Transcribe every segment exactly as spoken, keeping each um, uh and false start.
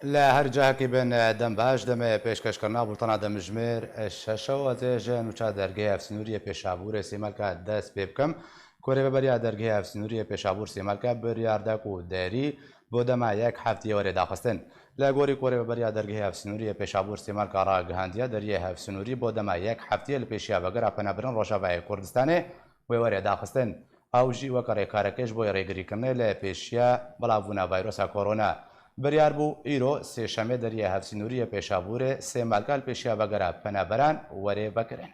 Li her cihekî bin, dem baş, demê pêşkêşkirina bultena demjimêr şeş e û ez ê ji nûça dergehê Hevsînoriyê Pêşabûrê Sêmelka dest pê bikim, ku rêveberiya dergehê Hevsînoriyê Pêşabûr Sêmelka biryar da ku derî bo dema yek heftiyê were daxistin. Li gorî ku rêveberiya dergehê Hevsînoriyê Pêşabûr Sêmelka ragihandiye, deriyê Hevsînorî bo dema yek heftiyê li pêşiya vegera penabirin Rojavayê Kurdistanê wê were daxistin. Ew jî weke rêkarekê ji bo rêgirîkirinê li pêşiya belavbûna vayrosa korona. Biryar bû îro sêşemê deriyê Hevsînoriyê Pêşabûrê Sêmelka li pêşiya vegera penaberan were vekirin.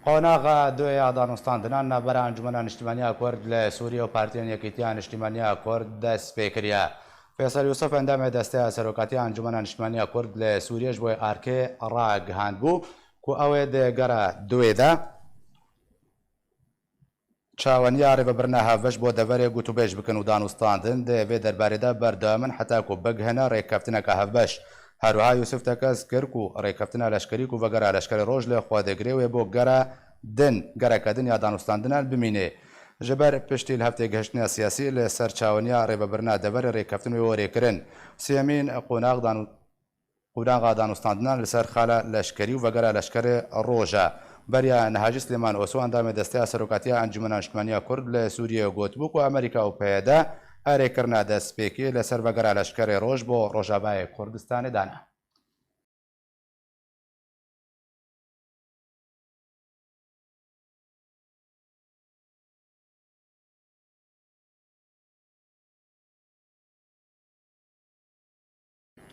Qonaxa duyê ya danûstandinan navbera Encûmena Niştimaniya Kurd li Sûriyê û Partiyên Yekîtiya Niştimaniya Kurd dest pê kiriye. Feysel Yûsif, endamê Desteya Serokatiya Encûmena Niştimaniya Kurd li Sûriyê ji bo arkê ragihandbû ku ew ê di gera duyê de çaweniya rêvebirina hevbeş bo deverê gotûbêj bikin û danûstandin di vê derbarê de berdewam in heta ku bigihine rêkeftineke hevbeş. Her wiha Yûsif tekez kir ku rêkeftina leşkerî ku vegera leşkerê roj li xwe digire wê bo gera din, gereke din ya danûstandinan bimîne. Ji ber piştî li hev têgihiştina siyasî li ser çaweniya rêvebirina deverê rêkeftin wê werê kirin. Sêyemîn qonax danû-, Qonaxa danûstandinan li ser xala leşkerî û vegera leşkerê roj e. Beriya niha jî Silêman Oso, endamê Desteya Serokatiya Encûmena Niştimaniya Kurd li Sûriyeyê gotibû ku Amerîka û P Y D erêkirina destpêkê li ser vegera leşkerê roj bo Rojavayê Kurdistanê dane.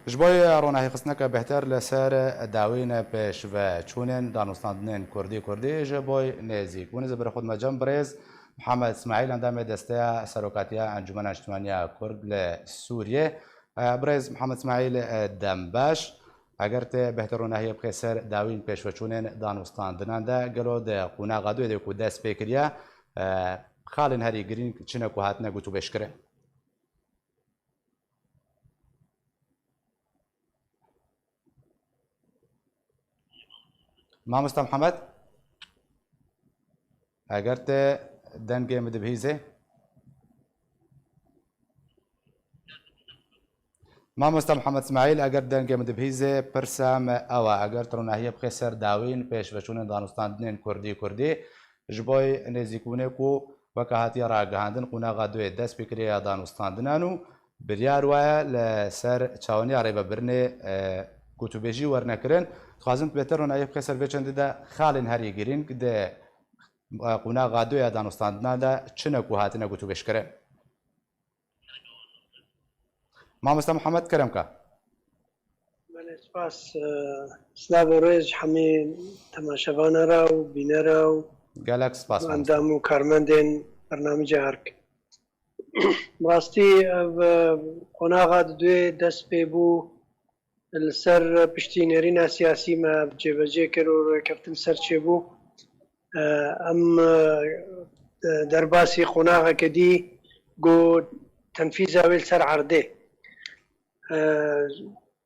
Ji bo ronahîxistineke bêhtir li ser dawîn pêşveçûnên danûstandinên kurdî kurdî ji bo nêzîkbûnê, ez ê bi xwe dime cem birêz Mihemed Smaîl, endamê Desteya Serokatiya Encûmena Niştimaniya Kurd li Sûriyê. Birêz Mihemed Smaîl, dem baş. Eger te bêhtir ronahiyê bixê ser dawîn pêşveçûnên danûstandinan de, gelo di qonaxa duyê de ku dest pê kiriye, xalên herî girîng çi ne ku hatine gotûbêjkirin? Mamosta Mihemed, eger te dengê min dibihîzê. Mamosta Mihemed Smaîl, eger dengê min dibihîzê, pirsa me ew e, eger tu ronahiyê bixê ser dawîn pêşveçûnên danûstandinên kurdî kurdî, ji bo nêzîkbûnê ku weke hatiye ragihandin, qonaxa duyê dest pê kiriye ya danûstandinan û biryar waye li ser çaweniya rêvebirinê, e, gotûbêjî werine kirin. Dixwazim tu bêhtir ronahiyê bixê ser vê çendê de xalên herî girîng di, e, qonaxa duyê ya danûstandinan de çi ne ku hatine gotûbêjkirin? Mamosta Mihemed, kerem ke. Belê, spas. Silav û rêz ji hemî temaşevana re û bînera û Gelek spas, mamosta. Endam û karmendên bernamîca Erk. Bi rastî ev, e, qonaxa di duyê dest pê bû. Li ser piştî nêrîna siyasî me cêbecê kir û rêkeftin ser çêbû. E, em, e, derbasî qonaxeke dî ku tenfîza wê li ser erdê. E,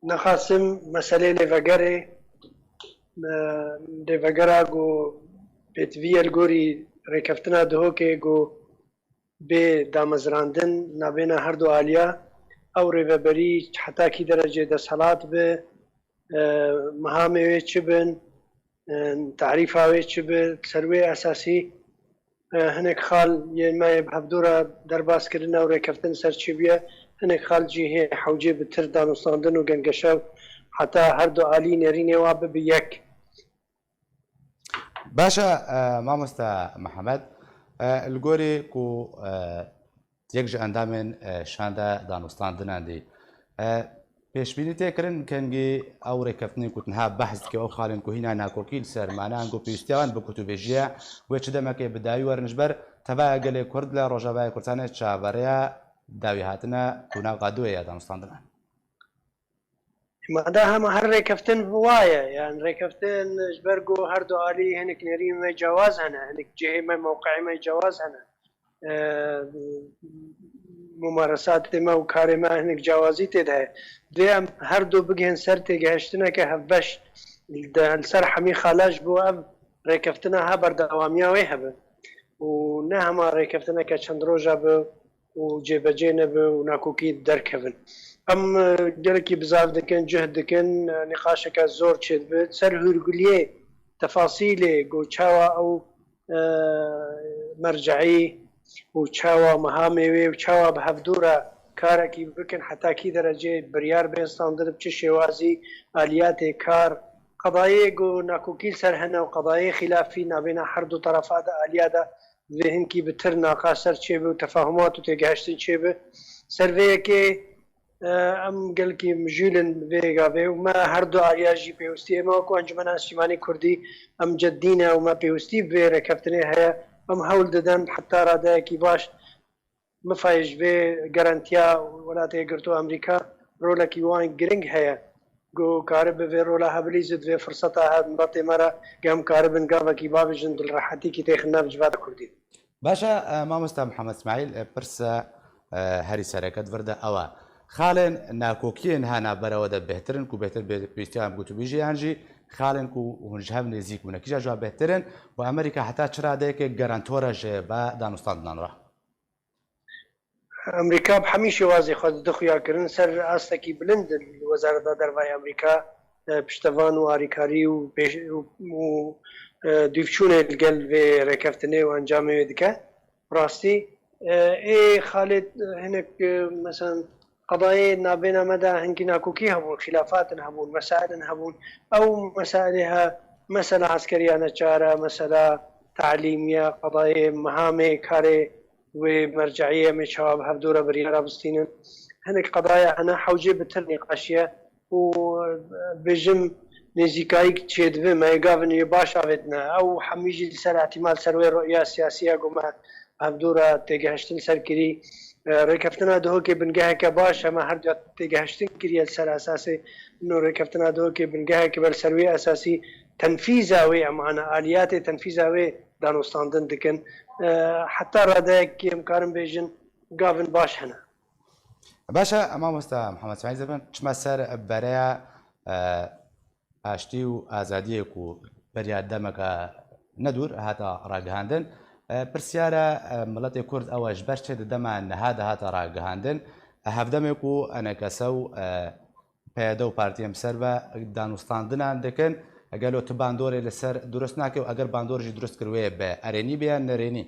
nexasim meselê lêvegerê, e, lêvegera ku pêtivî ye li gorî rêkeftina Duhokê ku bê damezrandin nabêna her du aliya, ew rêveberî heta kî derecê desthilat be, e, mehamê wê çi bin, e, tarîfa wê çi be, ser wê esasî, e, hinek xal yên me yê bi hevdû re derbas kirine û rêkeftin ser çêbûye, hinek xal jî hê hewcê bi tir danûstandin û gengeşev heta her du alî nêrînê wa bibe yek. Baş e, e, mamoste Mihemed, e, li gorî ku, e, yek ji endamên, e, şanda danûstandinan dî, e, pêşbînî tê kirin kengî ew rêkeftinên ku niha behs dike, ew xalên ku hîna nakokî li ser mane, ango pêwîstiya wan bi gotûbêjiya wê çi demekê bi dawî werin, ji ber tevahiya gelê Kurd li Rojavayê Kurdistanê çaverêya dawî hatine, qonaxa duyê ya danûstandina. Mada hema her rêkeftin bi wa ye. Yani rêkeftin ji ber ku her du alî hinek nêrîn me cewaz hene, hinek cihê me, mewqeyê me cewaz hene. E, mumaresatê me û karê me hinek cewazî tê de heye. Divê em her du bigihên ser têgehiştineke hevbeş. Li ser hemî xala ji bo ev rêkeftina ha berdewamiya wê hebe. Û ne hema rêkeftineke çend roja be û cêbecê nebe û nakokî derkevin. Em, e, gelekî bizav dikin, cihd dikin, e, nîqaşeke zor çêdibe. Ser hûrguliyê, tefasîlê, ku çawa ew, e, merceî û çawa mehamê wê û çawa bi hevdû re karekî bikin, heta kî derecê biryar bê standin, bi çi şêwazî aliyatê kar, qedayê ku nakokî li ser hene û qedayê xîlafî nabêna her du terefa de aliya de divê hinkî bi tir naqaş ser çêbe û tefahumat û têgehiştin çêbe. Ser vê yekê, e, em gelkî mijûl in vê gavê û me her du aliya jî pêwistî. Ême wekû Encûmena Niştîmanî Kurdî em ceddî ne û me pêwistî bi vê rêkeftinê heye. Em hewl didin heta radeyekî baş mifayê ji vê garantiya Welatê Yekgirtû Amerîka rolekî wan giring heye. Ku karibe vê rola hebilîzit vê firseta he miletê me re, ku em karibin gavekî bavêjin dilrehetîkî têxin nav civata Kurdî. Baş e, e, mamosta Mihemed Smahîl, e, pirse, e, herî sereke di vir de ew e. Xalên nakokiyên ha navbera we de bêhtir in, ku bêhtir bê pêwîstiya em gotûbêjî yan jî xalên ku hûn ji hev nêzîk bûne. Kîja ji wan bêhtir in û Amerîka heta çi radeyeke garantor e ji ba danûstandinan re? Amerîka bi hemî şêwazê xwe dide xuyakirin ser astekî bilind li Wezareta Derva ya Amerîka, e, piştevan û arîkarî û pêş-, û, û, e, dûvçûnê li gel vê rêkeftinê û encamê wê dike. Bi rastî, e, ê Xalid, e, hinek, e, mesela qedayê nabêna me de hinkî nakokî hebûn, xîlafatin hebûn, mesailin hebûn. Ew mesailê he, mesela eskeriya neçar e, mesela talîm ye, qedayê mehamê karê wê merceiyê em ê çawa bi hevdû re biryara bistînin. Hinek qedaya hene hewcê bi tir nîqaşiye û bêjim nêzîkayîk çêdibe, me yê gavin yê baş avêtine. Ew hemî jî li ser îhtîmal ser wê roya siyasî ye ku me hevdû re têgehiştin ser kirî. E, rêkeftina Duhokê bingeheke baş e, me her duya têgehiştin kiriye li ser esasê no rêkeftina Duhokê bingeheke be li ser wê esasî tenfîza wê em ana aliyatê tenfîza wê danûstandin dikin. E, heta radeyekî em karin bêjin gavin baş hene. Baş e, mamosta Mihemed Smahîl Zeben, çime ser bereya, e, aştî û azadiyê ku beriya demeke nedûr hata ragihandin. E, pirsyara, e, miletê Kurd ew e, ji ber çi di dema niha de hata ragihandin? E, hevdemê ku enekese û, e, P Y D û partiyên bi ser ve danûstandinan dikin, gelo tu bandorê li ser durust nake û eger bandor jî durust kir wê bi erênî be yan nerênî?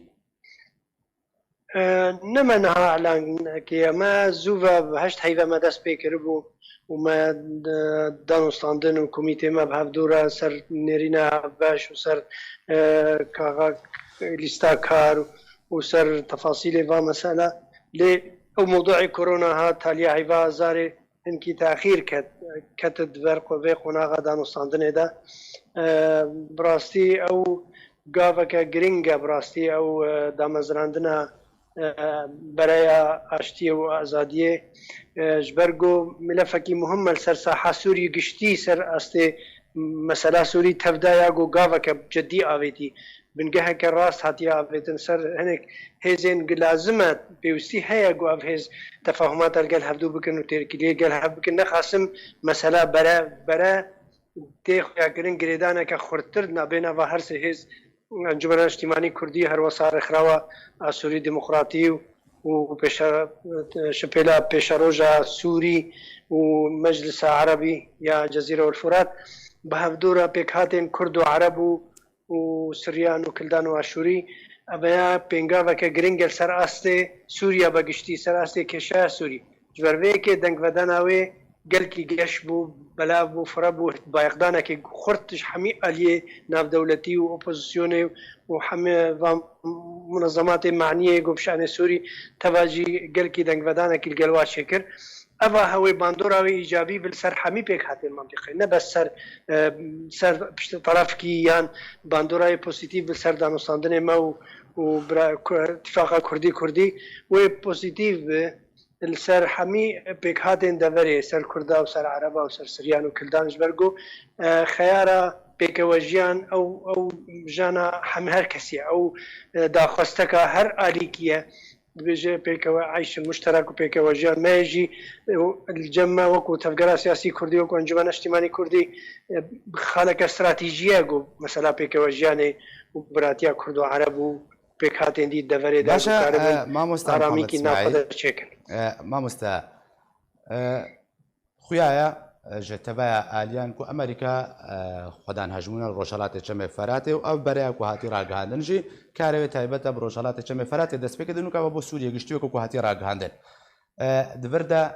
E, ne me niha elan kiriye. Me zû ve bi heşt heyve me dest pê kiribû û me, e, danûstandin û komîtê me bi hevdû re ser nêrîna hevbeş û ser, e, kaxa lîsta kar û ser tefasîlê va mesela. Lê ew mewduê korona ha taliya heyva zarê hinkî texîr ket, ket di ber xwe vê qonaxa danûstandinê de. E, bi rastî ew gaveke giring e, bi rastî ew, e, damezrandina, e, bereya aştiyê û azadiyê, e, ji ber ku milefekî muhim e li ser saha Sûrî giştî, ser astê mesela Sûrî tevda ya ku gaveke cedî avêtî. Bingeheke rast hatiye avêtin ser hinek hêzên ku lazim e, pêwîstî heye ku ev hêz tefahumata li gel hevdû bikin û têrkiliyê gel hev bikin. Nexasim mesela bere, bere tê xuyakirin girêdaneke xurttir nabêna va her sê hêz Encûmena Niştîmanî Kurdî, her wesa Rêxrawa a Sûrî Demokratî û, û pêşe-, şipêla pêşeroja Sûrî û Meclisa Erebî ya Cezîre wel Furat bi hevdû re pêkhatên Kurd û Ereb û û Siryan û Kildan û Aşûrî, ev ya pêngaveke giring e li ser astê Sûriya be giştî, ser astê kêşeya Sûrî. Ji ber vê yekê dengvedana wê gelkî geş bû, belav bû, fire bû, bayexdanekê xurt ji hemî aliyê navdewletî û opozisyonê û hemî van munezematê maniyê ku bi şanê Sûrî teva jî gelkî dengvedanekî li gel wa çêkir. Eva hewê bandora wê îcabî bi li ser hemî pêkhatên mantîqê, ne bes ser, e, ser pişt tarafkî yan bandora wê pozîtîf bi ser danûstandinê me û, û bira-, ku-, Tifaqa Kurdî Kurdî wê pozîtîf bi, li ser hemî pêkhatên deverê, ser Kurda û ser Ereba û ser Siryan û Kildan, ji ber ku, e, xeyara pêkewejiyan ew, ew jana hemî her kesî ye, ew, e, daxwesteka her alîkî ye. Dibêje pêkewe eyşin muşterek û pêkewejiyan me ye jî, e, li cem me wekû tevgera siyasî Kurdî, wekû Encûmena Niştîmanî Kurdî, e, xaleke stratejî ye ku mesela pêkewejiyanê û biratiya Kurd û Ereb û pêkhatên dî deverê de Baş e, karibin e, mamosta Muhammed aramîkî Smail. Navxwe de çêkin. E, mamosta, e, xuya ye, e, ji teveya aliyan ku Amerîka, e, xwedan hejmûna li Rojhelatê Çemê Feratê û ev bereya ku hatî ragihandin jî karê wê taybet e bi Rojhelatê Çemê Feratê dest pê kir, nûka ve bo Sûriyê giştî weke ku hatî ragihandin. E, di vir de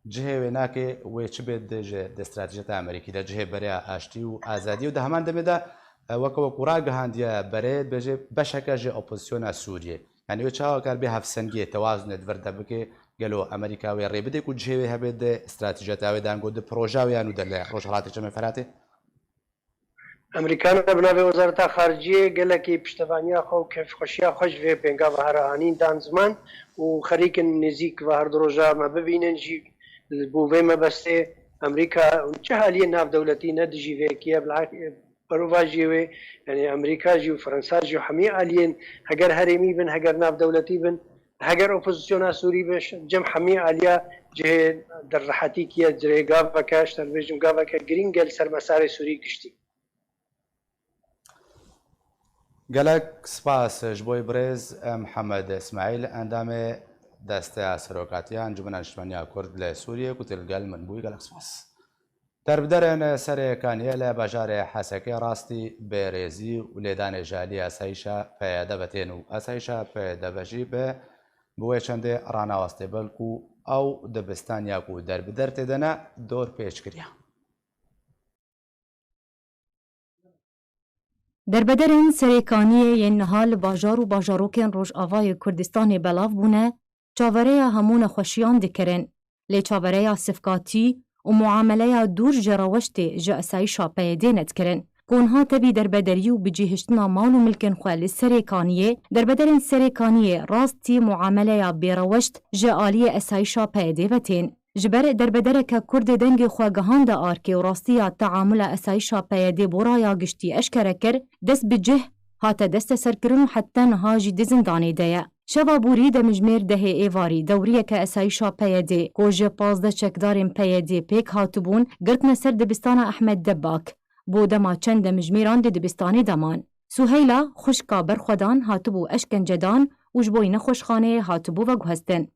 cihê wê nake wê çi bê di ji, di stratejiyeta Amerîkî de, cihê bereya aştî û azadiyê û di heman demê de, e, weke wekû ragihandiye berê, dibêje beşeke ji opozisyona Sûriyê. Yanî wê çawa kar bê hevsengiyê, tewazunê di vir de bike, gelo Amerîka wê rê bide ku cihê wê hebe di stratejiyeta wê de, ango di proja wê yan û de li Rojhelatê Çemê Feratê? Amerîkana bi navê Wezareta Xariciyê gelekî piştevaniya xwe û kêfxweşiya xwe ji vê pêngava here anîn dan ziman û xerîkin nêzîk ve her du roja me bibînin jî. Li bo vê mebestê Amerîka çi aliyên navdewletî ne dijî vê yekê ye, bila berovajiyê wê, yanî Amerîka jî û Fransa jî û hemî aliyên heger herêmî bin, heger navdewletî bin, heger opozisyona Sûrî be, cem hemî aliya cihê derrehetîkî ye, cihê gaveke, ji te dibêjim gaveke girîng e li ser mesarê Sûrî giştî. Gelek spas ji bo birêz Mihemed Îsmaîl, endamê Desteya Serokatiya Encûmena Niştimaniya Kurd li Sûriyê ku tu li gel min bûyî. Gelek spas. Derbiderên Serê Kaniyê li bajarê Hesekê rastî bêrêzî û lêdanê ji alî asayîşa P Y D ve tên û asayîşa P Y D ve jî bi, bi wê çendê ranawastê, belkû ew dibistaniya ku derbider tê de ne, dor pêç kiriye. Derbederên Serê Kaniyê yên niha li bajar û bajarokên Rojavayê Kurdistanê belav bûne, çavereya hemû nexweşiyan dikirin. Lê çavereya sivkatî û muameleya dûr ji rewiştê ji esayîşa P Y D'ê nedikirin. Ku niha tevî derbedarî û bicihiştina mal û milkên xwe li Serê Kaniyê, derbedarên Serê Kaniyê rastî muameleya bêrewişt ji aliyê esayîşa P Y D'ê ve tên. Ji ber derbedereke Kurdê dengê xwe gihande arkê û rastiya teamula esayîşa P Y D'ê bo raya giştî eşkere kir, dest bi cih hate desteserkirin û heta niha jî di zindanê de ye. Şeva borî demjimêr dehê êvarî dewriyeke esayîşa P Y D'ê ku ji pazdeh çekdarên P Y D'ê pêk hatibûn, girtine ser dibistana Ehmed Debak. Bo dema çend demjimêran di dibistanê de man. Suheyla, xwişka berxwedan, hatibû eşkencedan û ji bo nexweşxaneyê hatibû veguhestin.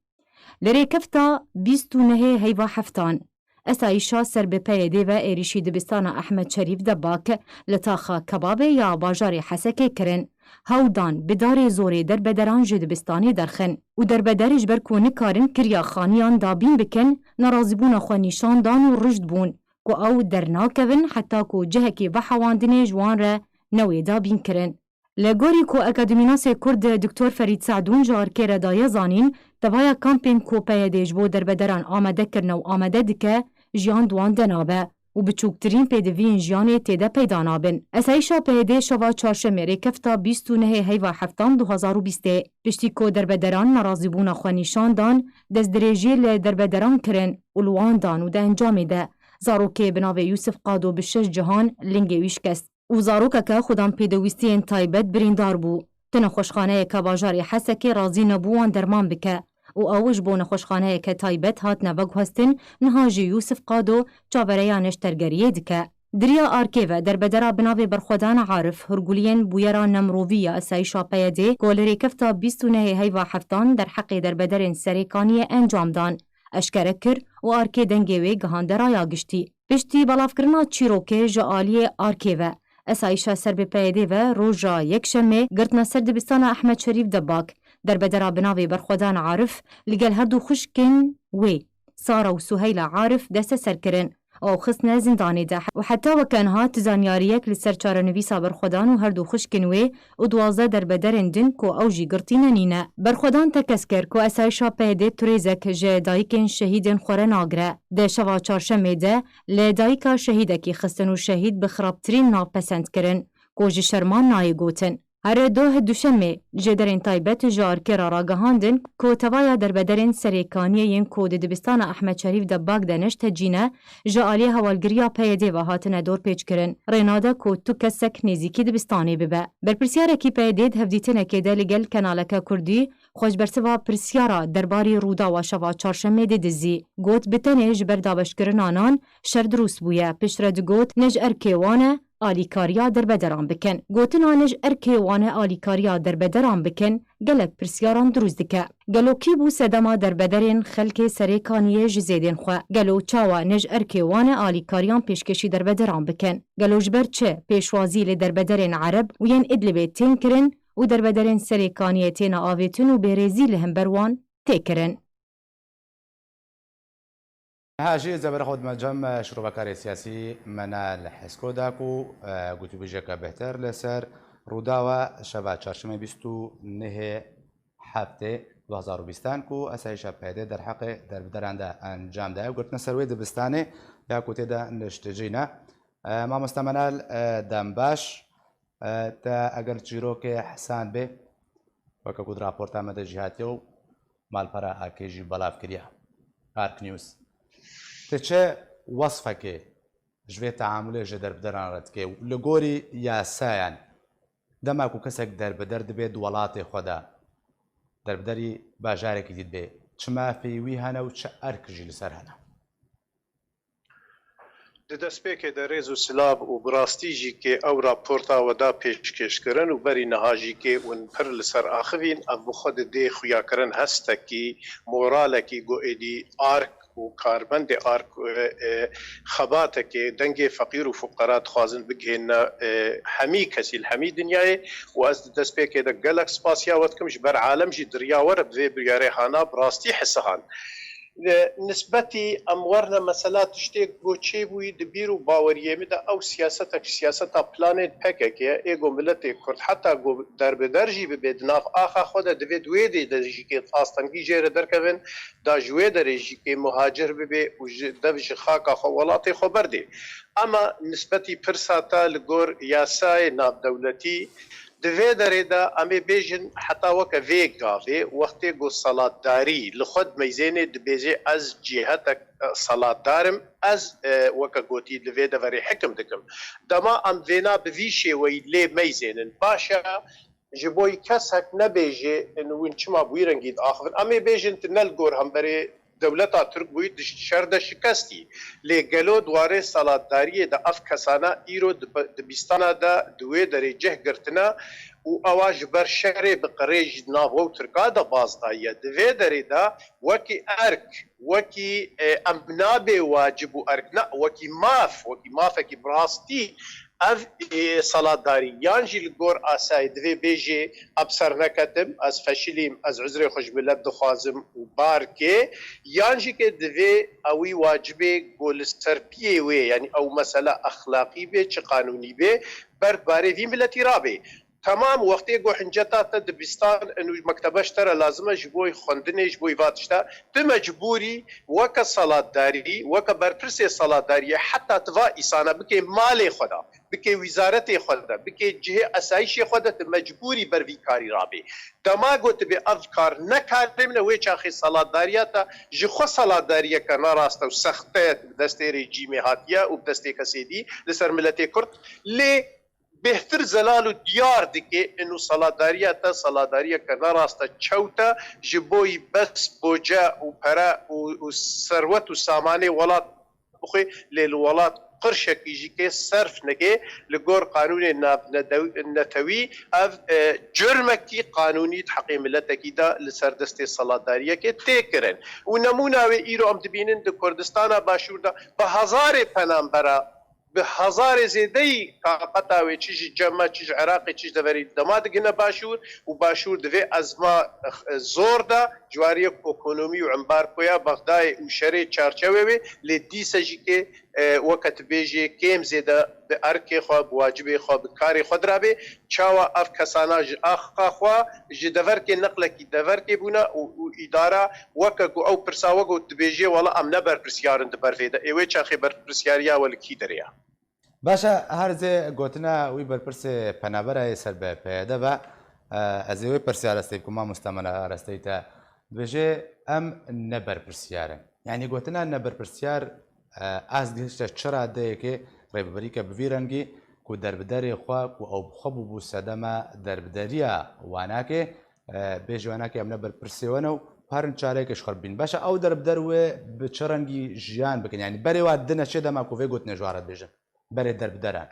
Li rêkefta bîst û nehê heyva heftan, esayîşa ser bi P Y D'ê ve êrîşî dibistana Ehmed Şerîf Debak li taxa Kebabê ya bajarê Hesekê kirin. Hewl dan bi darê zorê derbederan ji dibistanê derxin û derbeder ji ber ku nikarin kiriya xaniyan dabîn bikin, nerazîbûna xwe nîşan dan û rûşt bûn ku ew dernakevin heta ku cihekî vehewandinê ji wan re newê dabîn kirin. Li gorî ku akademînasê Kurd Doktor Ferîd Se'dûn ji arkê re daye zanîn, tevaya kampên ku P Y D ji bo derbederan amade kirine û amade dike, jiyan di wan de nabe û biçûktirîn pêdiviyên jiyanê tê de peyda nabin. Esayîşa P Y D şeva çarşemê rêkefta bîst û nehê heyva heftan du hazar û bîstê, piştî ku derbederan nerazîbûna xwe nîşan dan, destdirêjiyê li derbederan kirin û li wan dan û di encamê de zarokê bi navê Yûsif Qado bi şeş cihan lingê wî şikest. û zarokeke xudan pêdewîstiyên taybet birîndar bû. Tu nexweşxaneyeke bajarê Hesekê razî nebû wan derman bike û ew ji bo nexweşxaneyeke taybet hatine veguhestin, niha jî Yûsif Qado çavereya neştergeriyê dike. Di riya arkê ve derbedera bi navê Berxwedan Arif hûrguliyên bûyera nemirovî ya esayîşa P Y D'ê ku li rêkefta bîst û nehê heyva heftan derheqê derbederên Serê Kaniyê encam dan, eşkere kir û arkê dengê wê gihande raya giştî. Piştî belavkirina çîrokê ji aliyê arkê ve, esayîşa ser bi P Y D'ê ve roja Yekşemê girtine ser dibistana Ehmed Şerîf Debak, derbedera bi navê Berxwedan Arif, li gel her du xwişkên wê, Sara û Suheyla Arif, desteser kirin û ew xistine zindanê de û heta weke niha tu zanyariyek li ser çarenivîsa Berxwedan û her du xwişkên wê û duwazdeh derbederên din ku ew jî girtîne nîne. Berxwedan tekez kir ku esayîşa P Y D'ê tu rêzek ji dayikên şehîdên xwe re nagire. Di şeva çarşemê de li dayika şehîdekî xistin û şehîd bi xirabtirîn nav pesend kirin, ku ji şerman nayê gotin. Here doh duşemê, jêderên taybet ji arkê re ragihandin ku tevaya derbederên serêkaniyê yên ku di dibistana Ehmed Şerîf de bag de neştecî ne, ji aliyê hewalgiriya P Y D ve hatine dorpêçkirin. Rê nade ku tu kesek nêzîkî dibistanê bibe. Berpirsiyarekî P Y D di hevdîtinekê de li gel kenaleke Kurdî xwe ji bersiva pirsyara derbarî Rûdawa şeva çarşemê dê dizî. Got, bi tenê ji ber dabeşkirina nan şer dirûst bûye. Piştre digot, ne ji erkê wan e alîkariya derbederan bikin. Gotina ne ji erkê wan e alîkariya derbederan bikin, gelek pirsyaran dirûst dike. Gelo kî bû sedema derbederên xelkê Serêkaniyê ji zêdên xwe? Gelo çawa ne ji erkê wan e alîkariyan pêşkêşî derbederan bikin? Gelo ji ber çi pêşwazî li derbederên Ereb û yên Idlibê tên kirin û derbederên Serêkaniyê têne avêtin û bêrêzî li hember wan tê kirin? Niha jî ez ê berê xwe dime cem, e, şirovekarê siyasî Menal Hesko da ku, e, gotûbêjeke bêhtir li ser Rûdawa şeva çarşemê bîst û nehê heftê du hezar û bîstan ku esayîşa P Y D derheqê derbideran de encam daye û girtine ser wê dibistanê ya ku tê de niştecî ne. E, mamoste Menal, e, dem baş. E, te eger çîrokê Hesan bê, weke ku di raporta me de jî hatiye û malpera Arkê jî belav kiriye. Ark News. Te çi wesfekê ji vê teamulê ji derbideran re dike û li gorî yasayan, dema ku kesek derbider dibe di welatê xwe de, derbiderî bajarekî dî dibe, çi mafê wî hene û çi erk jî li ser hene? Di destpêkê de rêz û silav û bi rastî jî kê ew raporta we da pêşkêşkirin û berî niha jî kê hûn pir li ser axivîn, ev bi xwe didê xuyakirin hestekî, moralekî ku êdî ark û karbendê ark, e, e, xebatekê dengê feqîr û fuqera dixwazin bigihêne, e, hemî kesî li hemî dinyayê û ez di destpêkê de gelek spasiya we dikim ji ber alem jî di riya we re bi vê biryarê hana bi rastî hesihan. Li nisbetî em werine mesela tiştê ku çêbûyî di bîr û baweriyê min de ew siyasetek siyaseta planê P K K ye, ê ku miletê Kurd heta ku derbider jî bibe di nav axa xwe de divê di wê dê de jî kê astengî jê re derkevin, da ji wê derê jî kê muhacir bibe û ji dev ji xaka xwe welatê xwe berdê. Ema nisbetî pirsa te li gor yasayê navdewletî, di vê derê de em ê bêjin heta weke vê gavê wextê ku salatdarî li xwe dimeyzênê dibêjê ez cîhetek, e, salatdar im, ez, e, weke gotî li vê deverê hekim dikim. Dema em vêna bi vî şêweyî lê meyzênin baş e, ji bo kesek nebêjê hûn çima bi wî rengî diaxivin. Em ê bêjin tu ne li gor hemberê dewleta Tirk bûyî, di şer de şikestî. Lê gelo di warê salatdariyê de ev kesana îro di, di bîstana de di wê derê cih girtine û ewa ji ber şerê bi qirê jî di nav we û Tirka de baz daye. Di vê derê de wekî erk, wekî, e, em nabê wacib û erk, ne, wekî maf, wekî mafekî bi rastî ev, e, salatdarî yan jî li gor asayê divê bêjê, em serneketim, ez feşilîm, ez uzrê xwe ji milet dixwazim û barkê, yan jî ke divê ewî wacibê ku li ser piyê wê, yanî ew mesela exlaqî bê, çi qanûnî bê, ber barê vî miletî rabê. Temam, wextê ku hinceta te dibistan û mektebe ji te re lazim e ji bo xwendinê, ji bo va tişta, tu mecbûrî weke salatdarî, weke berpirsê salatdariyê, heta tu va îsana bikê malê xwe de, bikê wîzaretê xwe de, bikê cihê esayîşê xwe de, tu mecbûrî ber vî karî rabê. Dema got tu bê ev kar ne karê min e, wê çaxê salatdariya te ji xwe salatdariyeke neraste û sexte bi destê rejîmê hatiye û bi destê kesê dî li ser miletê Kurd. Lê bêhtir zelal û diyar dike, ino salatdariya te, salatdariyeke neraste çewt e, ji bo yî bes boce û pere û, û serwet û samanê welat bixwe, lê li welat qirşekî jî kê serf neke, li gor qanûnê navnedew-, netewî ev, e, curmekî qanûnî di heqê miletekî de li ser destê salatdariyekê tê kirin. Û nemûna wê îro em dibînin di Kurdistana Başûr de bi hezarê penambera, bi hezarê zêdeyî taqeta wê çi ji cem me, çi ji Iraqê, çi ji deverê dema digihine Başûr û Başûr di vê ezma, e, zor de ji wariyê ekonomî û embargoya Bexdayê û şerê çarçewê wê, lê dîse jî kê, e, weke tu bêjê kêm zêde bi erkê xwe, bi wacibê xwe, bi karê xwe dirabê, çawa ev kesana ji axa xwe, ji deverkê neqlekî deverkê bûne û, û îdara weke ku ew pirsa we got dibêjê, wela em ne berpirsiyar in di ber vê de. Ê wê çaxê berpirsyariya we li kî derê ye? Baş e, her zê gotina wî berpirsê penabera yê ser bi P Y D ve, e, ez ê wê pirsiyar esteyî ku mamoste min aresteyî te dibêje, em ne berpirsiyar in. Yanî gotina ne berpirsiyar, e, ez gihişte çi radeyekê rêveberîke bi vî rengî ku derbiderê xwe ku ew bi xwe bûbû sedema derbideriya wanakê, e, bêjî wanakê em ne berpirsê we ne û herin çareyeke ji xwe bibîn. Baş e, ew derbider wê bi çi rengî jiyan bikin? Yanî berê wa dine çê dema ku vê gotinê ji wan re dibêjin? Berê derbideran.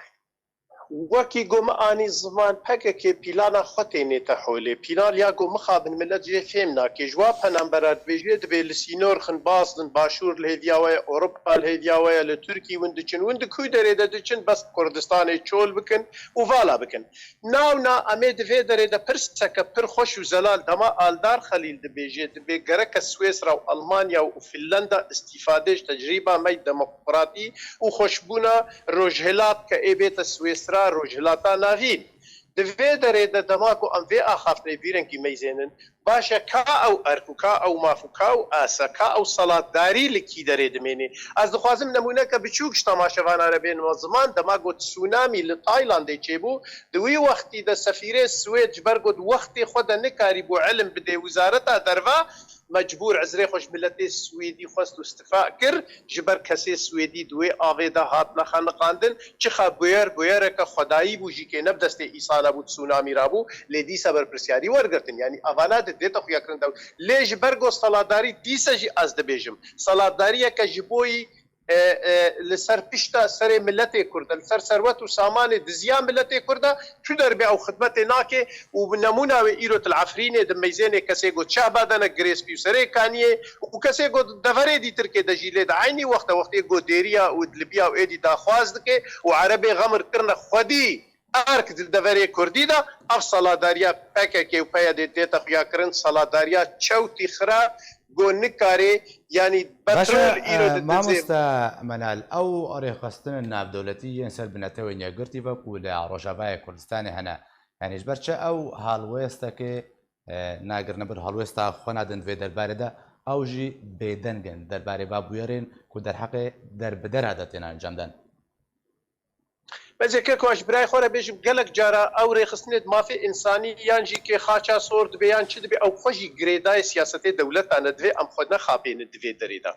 Wekî ku min anî ziman, P K K pîlana xwe tênête holê. Pîlan ya ku mixabin milet jê fêm nake. Ji wa penambera dibêje, dibê li sînor xin baz din, Başûr li hêviya we ye, Ewropa li hêviya we ye, li Tirkî win diçin. Win di ku derê de diçin, bes Kurdistanê çol bikin û vala bikin. Navna em ê di vê derê de pirseke pir xweş û zelal dema Aldar Xelîl dibêje, dibê gereke Swêsra û Almanya û Finlanda îstîfade ji tecrîba me yê demokratî û xweşbûna Rojhilat ke ê bête Swêsra Rojhilata Navîn. Di vê derê de dema ku em vê axaftinê vî rengî meyzênin, baş e ka ew erk û ka ew maf û ka ew asa, ka ew salatdarî li kî derê dimêne? Ez dixwazim nemûneke biçûk ji temaşevana re bênim ziman, dema ku tsunamî li Taylandê çêbû, di wî wextî de sefîrê Swêd ji ber ku di wextê xwe de nikarîbû ilim bidê wizareta derve, mecbûr ezrê xwe ji miletê Swêdî xwest û îstifa kir, ji ber kesê Swêdî di wê avê de hatine xeniqandin, çixa bûyer bûyereke xwedayî bû jî kê ne bi destê îsana bû, tsunamî rabû, lê dîsa berpirsiyarî wergirtin. Yanî evana di dête xuyakirin de. Lê ji ber ku saladarî dîsa jî ez dibêjim, saladariyeke ji bo yî, e, e, li ser pişta serê miletê Kurd e, li ser serwet û samanê diziya miletê Kurd e, tu derbê ew xidmetê nake û bi nemûna wê îro tu li Efrînê dimeyzênê kesê ku çehba de ne girêspî û serê kaniyê û kesê ku deverê dîtirkê de jî lê di eynî wexta wextê ku dêriya û dilibiya û êdî daxwaz dike û erebê xemir kirine xwedî erk di deverê Kurdî de, ev saladariya P K K û P Y D tête xuyakirin, saladariya çewtî xira ku nikare, yanî Baş e, petrol îro e, di dizê. Mamoste Menal, ew rêxistinên navdewletî yên ser bi netewên yekgirtî ve ku li Rojavayê Kurdistanê hene, yanî ji ber çi ew halwêstekê, e, nagirine bir halwêsta xwe nadin vê derbarê de, ew jî bêdeng in derbarê va bûyerên ku derheqê derbidera de tên encamdan? Ez ê keko ji birayê xwe re bêjim, gelek cara ew rêxistinê di mafê însanî yan jî kê xaça sor dibe yan çi dibe, ew xwe jî girêdayê siyasetê dewletan e, divê em xwe nexapênin di vê derê de.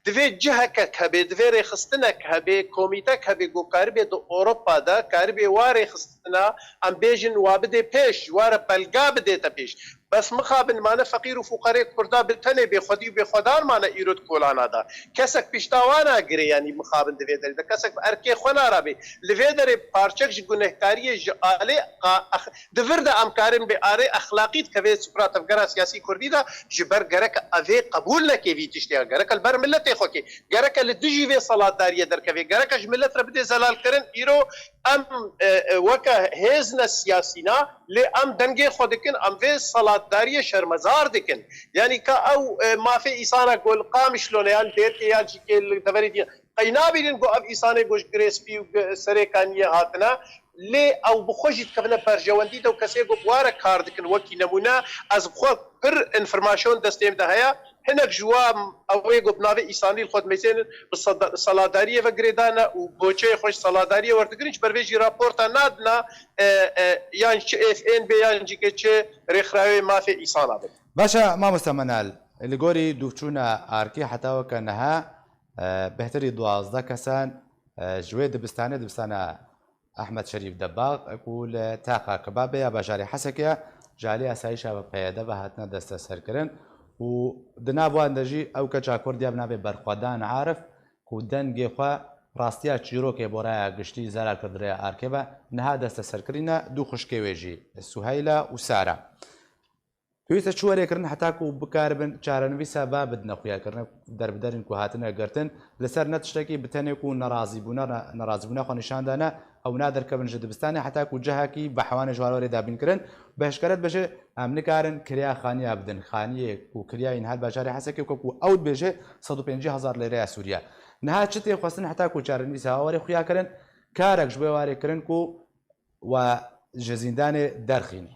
Divê cihekek hebe, divê rêxistinek hebe, komîtek hebe ku karibê di Ewropa de, karibê wa rêxistina, em bêjin, wa bidê pêş, ji wa re belga bidête pêş. Bes mixabin mane feqîr û fuqerê Kurda bi tenê bêxwedî û bêxwedan mane îro di kolana de. Kesek pişta wan nagire, yanî mixabin di vê derê de. Kesek bi erkê xwe narabe. Li vê derê parçek ji gunehkariyê ji alê qa-, ex-, di vir de em karin bê arê exlaqî dikeve sifra tevgera siyasî Kurdî de, ji ber gerek evê qebûl neke vî tiştê ya. Gerek li ber miletê xwe kê. Gerek li dijî vê salatdariyê derkeve. Gerek ji milet re bidê zelalkirin. Îro em, e, e, weke hêz ne siyasî na, lê em dengê xwe dikin, em vê salatdariyê şermezar dikin. Yanî ka ew, e, mafê îsana ku li Qamişlo ne, yan Dêrkê, yan jî kê li deverê diye, qey nabînin ku ev îsanê ku ji girê spî û gi-, serê kaniyê hatine, lê ew bi xwe jî dikevine berjewendî de û kesê ku bi wa re kar dikin, wekî nemûne, ez bi xwe pir înformasyon destê min de heye, hinek ji wa ew ê ku bi navê îsanî li xwe dimeyzênin, bi sada-, saladariyê ve girêdane û boçeyê xwe ji saladariyê werdigirin, ji ber vê jî raporta nadina, e, e, yan çi F N bê yan jî ke çi rêxirawê mafê îsana bin. Baş e, mamoste Menal, li gorî dûvçûna arkê heta weke niha, e, bêhtirî duwazdeh kesan, e, ji wê dibistanê, dibistana Ehmed Şerîf Debax, ku li Taqa Kebabê ya bajarê Hesekê ye, ji alî asayîşa ve P Y D ve hatine desteserkirin û di nav wan de jî ew keça Kurd ya bi navê Berxwedan Arif, ku dengê xwe rastiya çîrokê bo raya giştî zelal kir di rêya arkê ve, niha desteserkirî ne du xwişkê wê jî, Suheyla û Sara. Pêwîst e çi werê kirin heta ku bikaribin çarenivîsa va bidine xuyakirinê derbiderên ku hatine girtin, li ser ne tiştekî bi tenê ku nerazîbûna, nerazîbûna xwe nîşan dane, ew naderkevin ji dibistanê heta ku cihekî bi hewanê ji wan werê dabîn kirin. Bi eşkere dibêje, em nikarin kiriya xaniya bidin. Xaniyê ku kiriyayîn her bajarê Hesekê, ku ew dibêje sed û pêncî hezar lêreya Sûriye. Niha çi tê xwestin heta ku çarenivîsa wa werê xuyakirin? Karek ji bo warê kirin ku we ji zîndanê derxînî.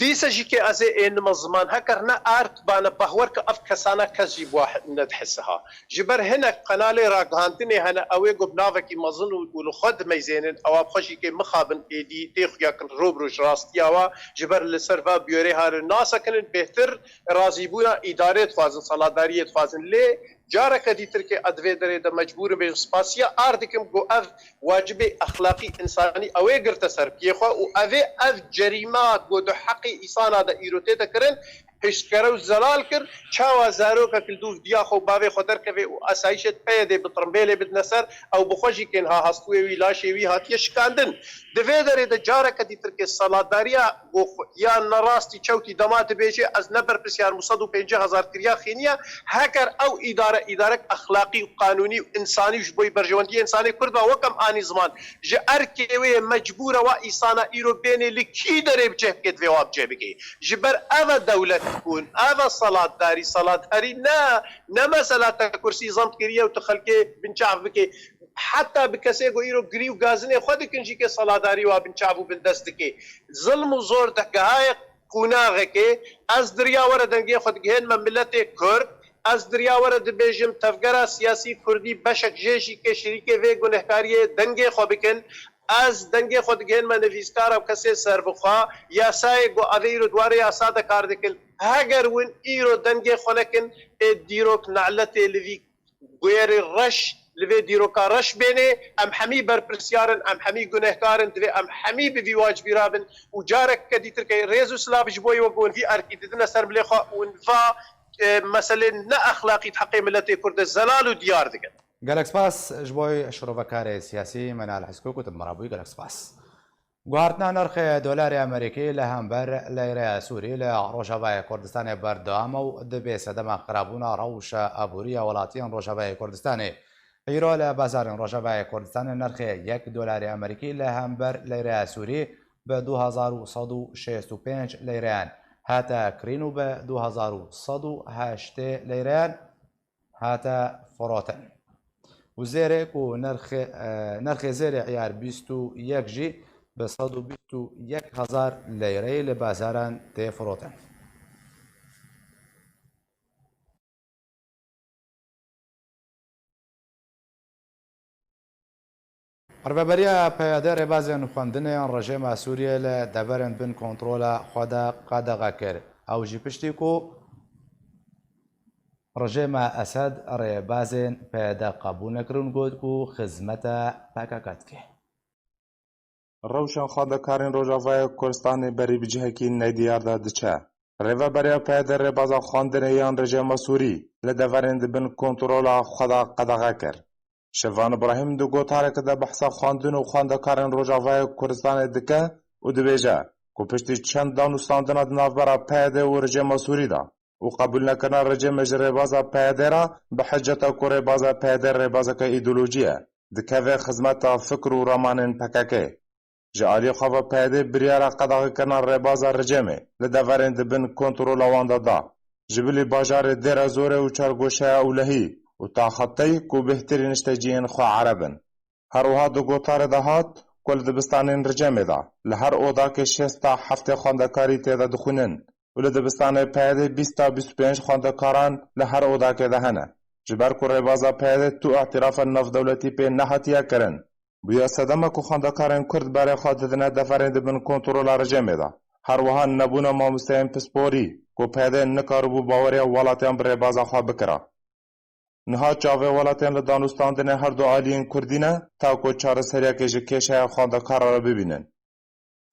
Dîse jî kê ez ê ênime ziman, heker ne erd bane, bahwer ke ev kesana kes jî bi wa nedihisiha. Ji ber hinek qenalê ragihandinê hene, ew ê ku bi navekî mezin û, û li xwe dimeyzênin, ewa bi xwe jî kê mixabin êdî tê xuya kin ro bi ro ji rastiya wa, ji ber li ser va biyorê harin nasekinin, bêhtir razîbûna îdarê dixwazin, salatdariyê dixwazin. Lê careke dîtir kê ez di vê derê de mecbûr im bêjim spasiya ard dikim ku ev wacibê exlaqî, însanî ew ê girte ser piyê xwe û ev ê ev cerîma ku di heqê îsana de îro tête kirin, hiştkere û zelal kir, çawa zarokek li dûv diya xwe û bavê xwe derkeve û asayîşê di peyê dê bi tirimbêlê bidine ser, ew bi xwe jî kên ha hestûyê wî, laşê wî hatiye şikandin. Di vê derê de careke dîtir kê salatdariya ku xwe-, ya nerastî çewtî dema dibêje, ez ne berpirsiyar im û sed û pêncî hezar kiriya xîniya, heker ew îdare, îdarek exlaqî û qanûnî û însanî û ji bo berjewendiyê însanê Kurd ve wek em anî ziman, ji erkê wê yê mecbûr e wa îsana îro bênê li kî derê bi cih bike divê wa bi cih bike. Ji ber ev e dewlet bûn, ev e salatdarî, salatdarî ne, ne mesela te kursî zemt kiriye û tu xelkê binçav bike. Heta bi kesê ku îro girî û gazinê xwe dikin jî kê salatdarî wa binçav û bindest dike. Zilm û zor dehgehayê qûnaxekê, ez diriya were dengê xwe digihênme miletê Kurd, ez diriya were dibêjim tevgera siyasî Kurdî beşek jê jî kê şirîkê vê gunehkariyê dengê xwe bikin, ez dengê xwe digihênme nivîskara û kesê serbixwe, yasayê ku ev ê îro di warê yasa de kar dikin, heger win îro dengê xwe nekin, ê dîrok neletê li vî bûyerê reş li vê dîroka reş bênê, em hemî berpirsiyar in, em hemî gunehkar in, divê em hemî bi vî wacibî rabin û careke dîtir ke rêz û silav ji bo wê ku hûn vî erkî didine ser bilê xwe û hûn va, e, meselê ne exlaqî di heqê miletê Kurd de zelal û diyar dikin. Gelek spas ji bo şirovekarê siyasî Menal Heskok û tu bi me re bûyî. Gelek spas. Guhartina nirxê dolarê Amerîkî li hember leyreya Sûrî li Rojavayê Kurdistanê berdewam e û dibê sedema xirabûna rewşa aborî ya welatiyên Rojavayê Kurdistanê. Îro li bazarên Rojavayê Kurdistanê nirxê yek dolarê Amerîkî li hember leyreya Sûrî bi du hezar û sed û şêst û pênc leyreyan hate kirîn û bi du hezar û sed û heştê leyreyan hate firotin. Û zêrê ku nirxê, e, nirxê zêrê îyar bîst û yek jî bi sed û bîst û yek hezar leyreyê li bazaran tê firotin. Rêveberiya P Y D rêbazên xwendinê yan rejêma Sûriyê li deverên bin kontrola xwe de qedexe kir. Ew jî piştî ku rejêma Esed rêbazên P Y D qebûl nekirin, got ku xizmeta P K K dike. Rewşa xwendekarên Rojavayê Kurdistanê berî bi cihekî nediyar de diçe. Rêveberiya P Y D rêbaza xwendinê yan rejêma Sûrî li deverên di bin kontrola xwe de qedexe kir. Şevan Îbrahîm di gotareke de behsa xwendin û xwendekarên Rojavayê Kurdistanê dike û dibêje ku piştî çend danûstandina di navbera P Y D û rejêma Sûrî de û qebûlnekirina rejêmê ji rêbaza P Y D re bi hiceta ku rêbaza P Y D rêbazeke îdeolojî ye, dikeve xizmeta fikr û ramanên P K K. Ji aliyê xwe ve P Y D biryara qedexekirina rêbaza rejêmê li deverên di bin kontrola wan de da. Ji bilî bajarê Dêra Zorê û Çargoşeya Ewlehî û Taxetey ku bêhtirî nişteciyên xwe Ereb in. Her wiha di gotarê de hat ku li dibistanên rejêmê de li her odakê şêst ta heftê xwendekarî tê de dixwînin û li dibistanê P Y D bîst ta bîst û pênc xwendekaran li her odakê de hene. Ji ber ku rêbaza P Y D tu îtîrafa navdewletî pê nehatiye kirin, bûye sedema ku xwendekarên Kurd berê xwe didine deverên di bin kontrola rejêmê de. Her wiha nebûna mamosteyên pisporî ku P Y D nikaribû baweriya welatiyan bi rêbaza xwe bikira. Niha çavê welatên li danûstandinê her du aliyên Kurdî ne, ta ku çareseriyekê ji kêşeya xwendekaran re bibînin.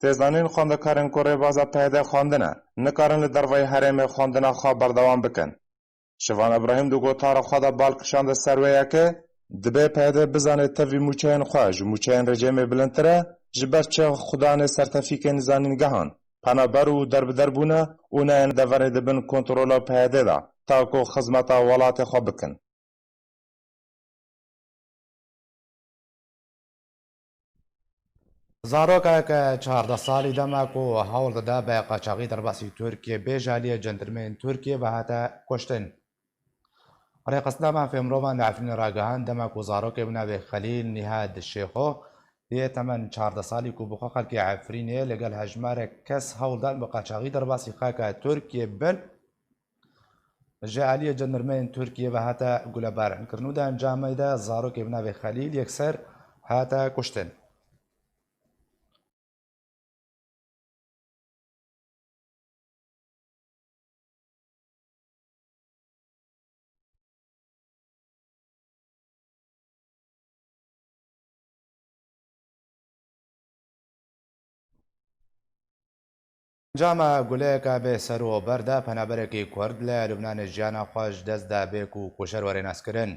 Tê zanîn xwendekarên ku rêbaza P Y D xwendine, nikarin li derveyî herêmê xwendina xwe berdewam bikin. Şivan Îbrahîm di gotara xwe de bal kişande ser wê yekê, dibê P Y D bizane tevî mûçeyên xwe ji mûçeyên rejêmê bilindtir e, ji ber çi xudanê sertefîkên zanîngehan, penaber û derbider bûne û neyên deverê di bin kontrola P Y D de, ta ku xizmeta welatê xwe bikin. Zarokek çardeh salî dema ku hewl dide bi qaçaxî derbasî Tirkiyê bê ji aliyê cendirmeyên Tirkiyê ve hate kuştin. Rêxistina mafê mirovan li Efrînê ragihand, dema ku zarokê bi navê Xelîl Nîhad Şêxo yê temen çardeh salî ku bi xwe xelkê Efrînê li gel hejmarek kes hewl dan bi qaçaxî derbasî xaka Tirkiyê bin, ji aliyê cendirmeyên Tirkiyê ve hate gulebarankirin û di encamê de zarokê bi navê Xelîl yekser hate kuştin. Encama guleyeke bê ser û ber de penaberekî Kurd li Lubnanê jiyana xwe ji dest da bê ku kujer were naskirin.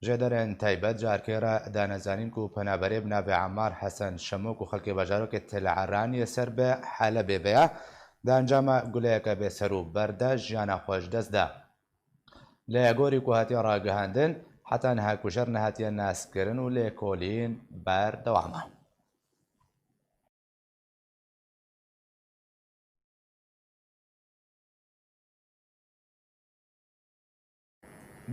Jêderên taybet ji erkê re dane zanîn ku penaberê bi navê Emmar Hesen Şemo ku xelkê bajarokê Tel Eran yê ser bi Helebê ve ye, di encama guleyeke bê ser û ber de jiyana xwe ji dest da. Li gorî ku hatiye ragihandin, heta niha kujer nehatiye naskirin û lêkolîn berdewam e.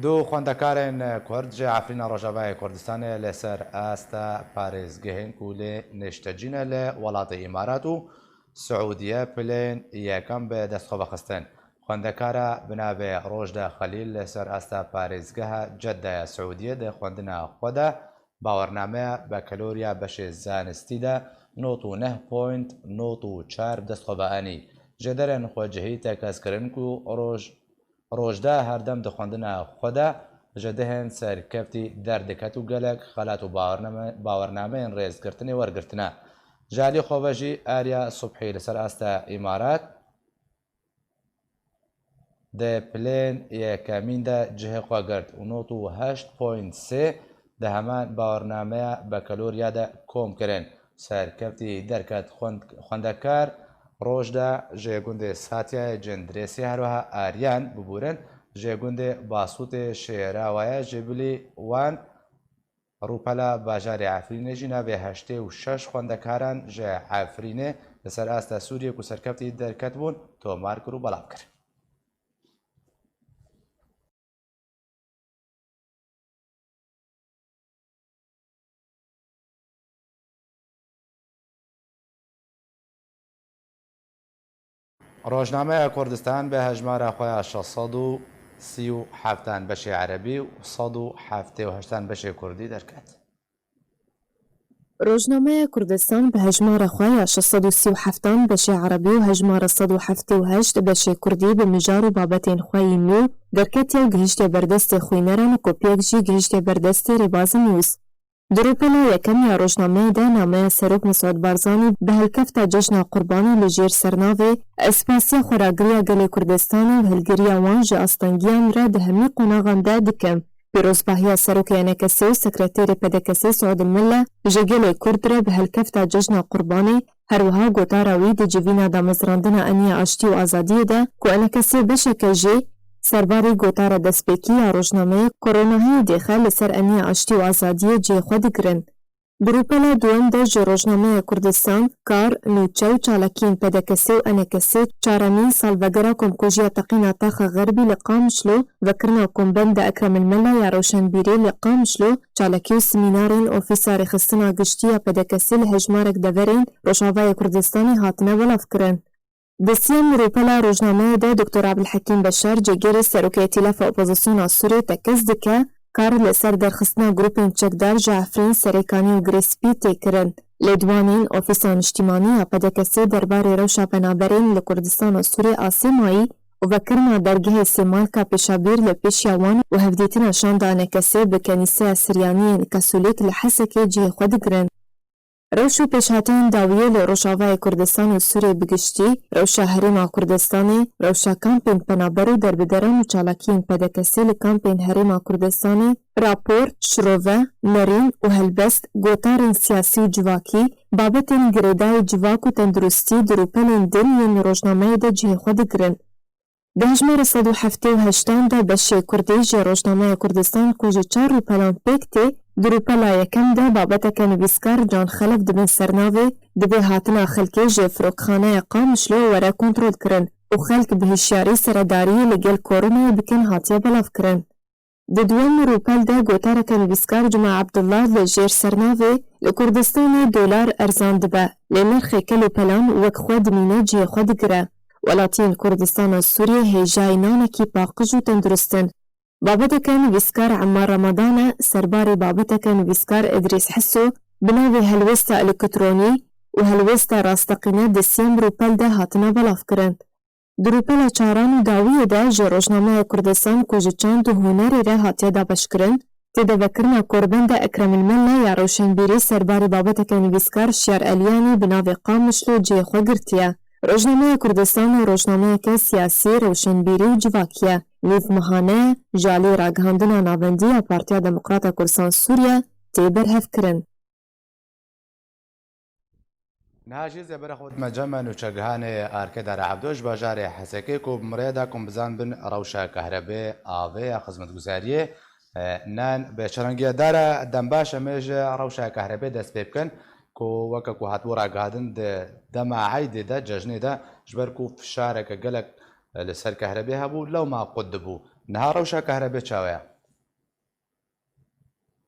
Du xwendekarên Kurd ji Efrîna Rojavayê Kurdistanê li ser asta parêzgehên ku lê niştecî ne li welatê Îmarat û Siûdiye pilên yekem bi dest xwe vexistin. Xwendekara bi navê Rojda Xelîl li ser asta parêzgeha Ceddaya Siûdiyê di xwendina xwe de bawernameya bakalorya beşê zanistî de nod û neh point nod û çar bi dest xwe ve anî. Jêderên xwecihî tekez kirin ku roj, Rojda herdem di xwendina xwe de ji dihên serkeftî derdiket û gelek xelat û bawername-, bawernameyên rêzgirtinê wergirtine. Ji alî xwe ve jî Arya Subhî li ser asta Îmarat, di pilên yekemîn de cihê xwe girt û nod û heşt point sê di heman bawernameya bakalorya de kom kirin. Serkeftî derket xwend-, xwendekar Rojda ji gundê Satyayê Cindirêsê, herwiha Aryan Bibûrin ji gundê Basûtê Şêrawa ye, ji bilî wan Rûpela bajarê Efrînê jî navê heştê û şeş xwendekaran ji Efrînê li ser asta Sûriyê ku serkeftî derketibûn tomar kir û belav kir. Rojnameya Kurdistan bi hejmara xwe ya şeş sed û sî û heftan beşê erebî û sed û heftê û heştan beşê kurdî derket. Rojnameya Kurdistan bi hejmara xwe ya şeş sed û sî û heftan beşê erebî û hejmara sed û heftê û heşt beşê kurdî bi mijar û babetên xwe yî nû derketiye û gihiştiye ber destê xwîneran û kopiyek jî gihiştiye ber destê Rêbazî News. Di rûpela yekem ya rojnameyê de nameya Serok Mesûd Barzanî bi helkefta Cejna Qurbanê li jêr sernavê Ez spasiya xweragiriya gelê Kurdistanê û hilgiriya wan ji astengiyan re di hemî qonaxan de dikim. Pîrozbahiya Serokê ENKSê û Sekreterê PDKSê Suud Mille ji gelê Kurd re bi helkefta Cejna Qurbanê, her wiha gotara wî di civîna damezrandina eniya aştî û azadiyê de ku ENKSê beşeke jê, serbarî gotara destpêkî ya rojnameyê Koronaheyê dêxe li ser eniya aştî û azadiyê cihê xwe digirin. Di rûpela duwem de ji Rojnameya Kurdistan, Kar, Nûçe û çalakiyên PDKSê û ENKSê çaremîn salvegera komkujiya teqîna Taxa Xerbî li Qamişlo, vekirina kombenda Ekrem El Mela ya Rewşenbîrî li Qamişlo, çalakî û semînarên Ofîsa Rêxistina Giştî ya PDKSê li hejmarek deverên Rojavayê Kurdistanê hatine belavkirin. Di siyem rûpela rojnameyê de Doktor Abdulhekîm Beşar, cêgirê Serokê Îtîlafa Opozisyona Sûrê tekez dike, kar li ser derxistina grûpên çekdar ji Efrîn, Serêkanî û Girê Spî tê kirin. Lêdwanên Ofîsa Niştîmanî ya PDKSê derbarê rewşa penaberên li Kurdistana Sûrê asê mayî û vekirina dergehê Sêmalka Pêşabîr li pêşiya wan û hevdîtina şanda ENKSê bi Kenîseya Siryaniyên Kasolîk li Hesekê cihê xwe digirin. Rewş û pêşhateyên dawiyê li Rojavayê Kurdistan û Sûriyê bi giştî, rewşa Herêma Kurdistanê, rewşa kampên penaber û derbideran û çalakiyên PDKSê li kampên Herêma Kurdistanê, rapor, şirove, nerîn û helbest, gotarên siyasî û civakî, babetên girêdayî civak û tenduristî di rûpelên din yên rojnameyê de cihê xwe digirin. Di hejmara sed û heftê û heştan de beşê kurdî ji Rojnameya Kurdistan ku ji çar rûpelan pêk tê, di rûpela yekem de babeteke nivîskar Can Xelef di bin sernavê Divê hatina xelkê ji Firokxaneya Qamişlo were kontrolkirin û xelk bi hişyarî seredariyê li gel koronayê bikin hatiye belavkirin. Di duem rûpel de gotareke nivîskar Cuma Abdullah li jêr sernavê, Li Kurdistanê dolar erzan dibe, lê nirxê kel û pelan wek xwe dimîne cihê xwe digire. Welatiyên Kurdistana Sûriyê hêjayî nanekî paqij û tendurist in. Babeteke nivîskar Emmar Ramadan e, serbarê babeteke nivîskar Idrîs Heso bi navê Helwesta Elektronî û Helwesta Rasteqîne di siyem rûpel de hatine belavkirin. Di rûpela çaran û dawiyê de ji rojnameya Kurdistan ku ji çand û hunerê re hatiye dabeşkirin, tê de vekirina korbenda Ekrem El Mella ya rewşenbîrî serbarê babeteke nivîskar Şiyar Eliyanî bi navê Qamişlo cihê xwe girtiye. Rojnameya Kurdistan rojnameyeke siyasî, rewşenbîrî û civakî ye. Nîv mehane ji alî ragihandina navendî ya Partiya Demokrata Kurdistan Sûriye tê berhevkirin. Niha jî zêbera xwe dime cem nûçegihanê Arke Dara Ebdo ji bajarê Hesekê ku bi mirêda ku bizan bin rewşa kahrebê, avê ya xizmetguzariyê, e, nan bi çarangiya dara dem baş em ê ji rewşa kahrebê dest pê bikin ku weke ku hatibû ragihandin di dema eydê de, cejnê de, ji ber ku fişareke gelek, e, li ser kahrebê hebû, lewma qut dibû. Niha rewşa kahrebê çawa ye?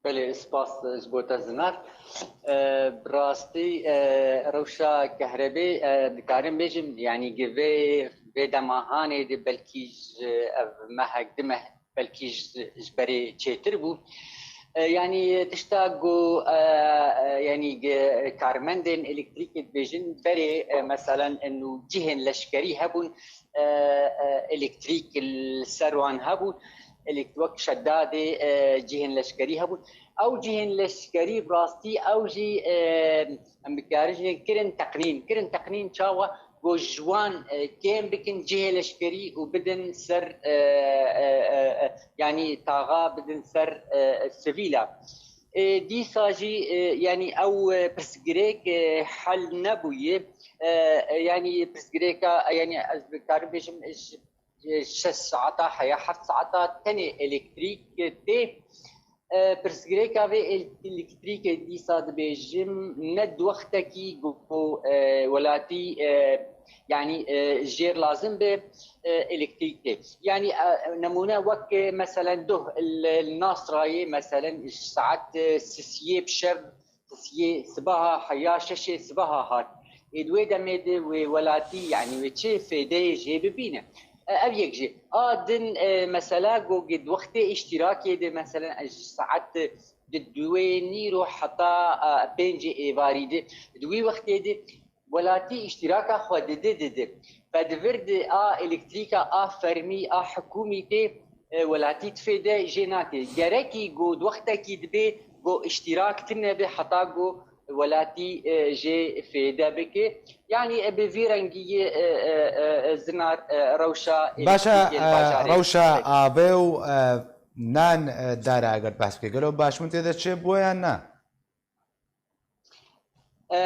Belê, spas ji bo te Zinar. E, bi rastî, e, rewşa kehrebê, e, dikarim bêjim, yanî gi vê, vê demahanê de belkî ji ev mehek, du meh, belkî ji, ji berê çêtir bû. E, yanî tişta ku, e, e, yanî gi karmendên elektrîkê dibêjin, berê, e, meselen, eno cihên leşkerî hebûn, e, e, elektrîk li ser wan hebû. Elek-, wek şedadê, e, cihên leşkerî hebûn. Ew cihên leşkerî bi rastî ew jî, e, em bikarijin kirin teqnîn. Kirin teqnîn çawa? Ku ji wan, e, kêm bikin cihê leşkerî û bidin ser, e, e, e, e, yanî taxa bidin ser, e, sivîla. E, dîsa jî, e, yanî ew, e, pirsgirêk, e, hel nebûye. E, e, yanî pirsgirêka, yanî ez dikarim bêjim, ji şeş saeta heya heft saeta tenê elektrîk tê. E, pirsgirêka vê el-, elektrîkê dîsa dibêjim, ne di wextekî ku, e, welatî, e, yanî, e, jêr lazim be, e, elektrîk tê. Yanî, e, nemûne wek, e, meselen doh li, li Nasrayê, meselen, ji saet, e, sisiyê bi şev, sisiyê sibaha heya şeşê sibaha hat. Ê di wê demê de wê welatî, yanî wê çi fêdeyê jê bibîne? E, ev yek jî. A din, e, mesela ku di wextê îştîrakê de, meselen, ji saet di duê nîro heta, e, pêncê êvarî de, di wî wextê de welatî îştîraka xwe dide, dide. Ve di vir de a elektrîka, a fermî, a hikûmî tê, e, welatî tifêde jê nake. Gerekî ku di wextekî dibê ku îştîrak tune be heta ku welatî, e, jê fêde bike. Yanî, e, bi vî rengî, e, e, e, e, Zinar, e, rewşa Baş e, elektrîkê li e, bajarê rewşa Hesekê. Avê û, e, nan, e, dara eger behs bike. Gelo baş min tê de çêbûye yan na? E,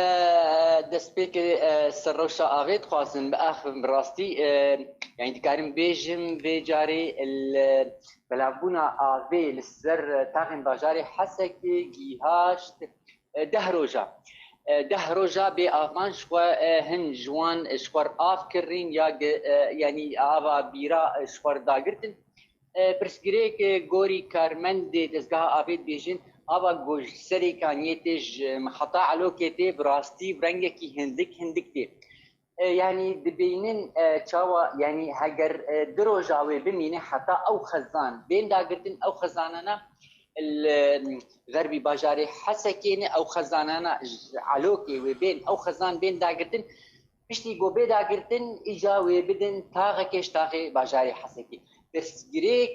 destpêkê, e, ser rewşa avê dixwazim biaxivim bi rastî, e, yanî dikarim bêjim vê carê li belavbûna avê li ser taxên bajarê Hesekê gihaşt, e, deh roja. E, deh roja bê avan ji xwe, e, hin ji wan ji xwe re av kirîn ya gi-, e, yanî ava bîra, e, ji xwe re dagirtin. E, pirsgirêk, e, gorî karmendê dezgeha avê dibêjin, ava ku ji serê kaniyê tê ji miheta Elokê tê bi rastî bi rengekî hindik hindik tê. E, yanî dibînin, e, çawa, yanî heger, e, du roja wê bimîne heta ew xezan bên dagirtin, ew xezanana li, e, xerbî bajarê Hesekê ne, ew xezanana ji Elokê wê bên, ew xezan bên dagirtin. Piştî ku bê dagirtin, îca wê bidin taxekê ji taxê bajarê Hesekê. Pirsgirêk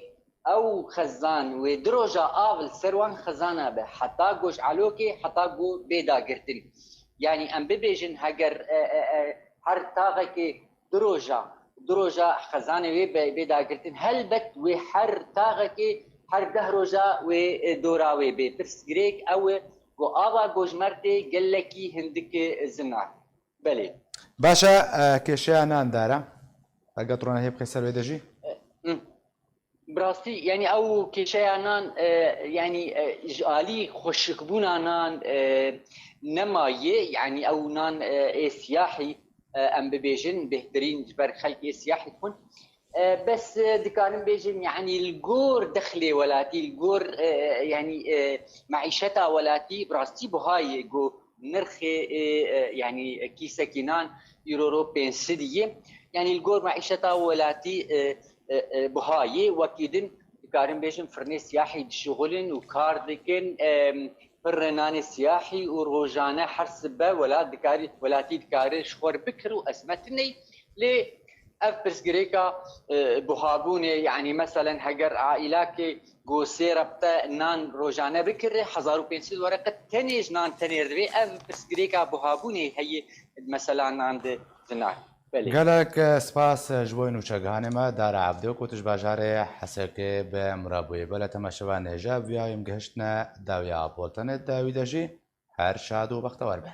ew xezan wê du roja av li ser wan xezana be, heta ku ji Elokê, heta ku bê dagirtin. Yanî em bibêjin heger, e, e, e, her taxekê du roja, du roja xezanê wê be, bê dagirtin, helbet wê her taxekê, her deh roja wê, e, dora wê bê. Pirsgirêk ew e ku ava ku ji me re tê gelekî hindik e, Zinar. Belê. Baş e, e, kêşeya nan dara. Eger tu rana hê bixê ser wê de jî? E, hı. Bi rastî, yanî ew kêşeya nan, e, yanî, e, ji alî xweşikbûna nan, e, nemaye, yanî ew nan, e, ê siyahî, e, em bibêjin, bêhtirîn ji ber xelkê siyahî dixwin. E, bes, e, dikarim bêjim, yanî li gor dexlê welatî, li gor, e, yanî, e, meîşeta welatî bi rastî buha ye, ku nirxê, e, e, yanî kîsekî nan îro ro pênc sed ye. Yanî li gor meîşeta welatî, e, e, e, buha ye. Wekî din dikarim bêjim firnê siyahî dişuxulin û kar dikin. E, pirre nanê siyahî û rojane her sibe welat dikari, welatî dikare ji xwe re bikir û ezmet tune ye. Lê ev pirsgirêka, e, buhabûnê, yanî meselen heger aîlakê ku sê rebte nan rojane bikire, hezar û pênc sed wereqe tenê ji nan tenê re divê. Ev pirsgirêka buhabûnê heye di mesela nan de di nav. Belê. Gelek spas ji bo nûçegihanê me, Dara Evdo, ku tu ji bajarê Hesekê bi min re bûyî. Belê, temaşevan, hêja viyayê em gihiştine dawiya Boltenê, di wî de jî her şad û bextewar be.